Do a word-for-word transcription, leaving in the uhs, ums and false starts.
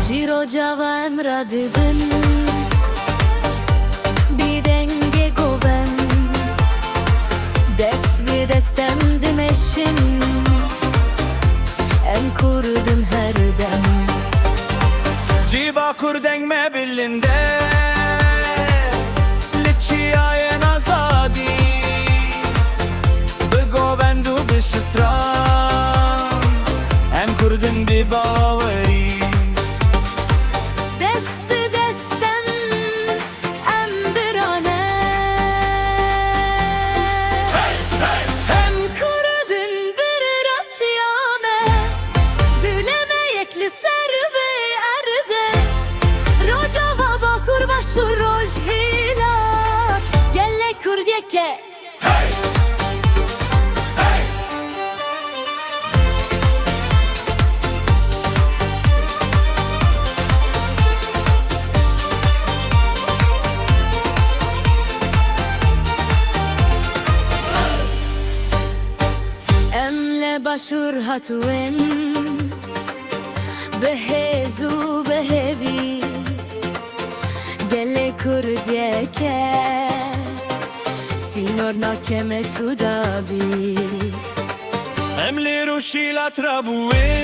Ji Rojava em radibin bi dengê govend, dest bi dest em dimeşin, em Kurd in her dem. Ji Bakur deng me bilind e, li çiyayên azadî, bi govend û bi stran, em Kurd in bi bawerî. Dest bi dest em, em bira ne. Em Kurd in, biratiya me, dilê me yek li ser vê erdê. Rojava, Bakur, Başûr, Rojhilat, gelê Kurd yek e. Em li Başûr hatibûn bi hêz û bi hêvî. Gelê Kurd yek e, sînor nake me cuda bî. Em li Rojhilat rabûyê,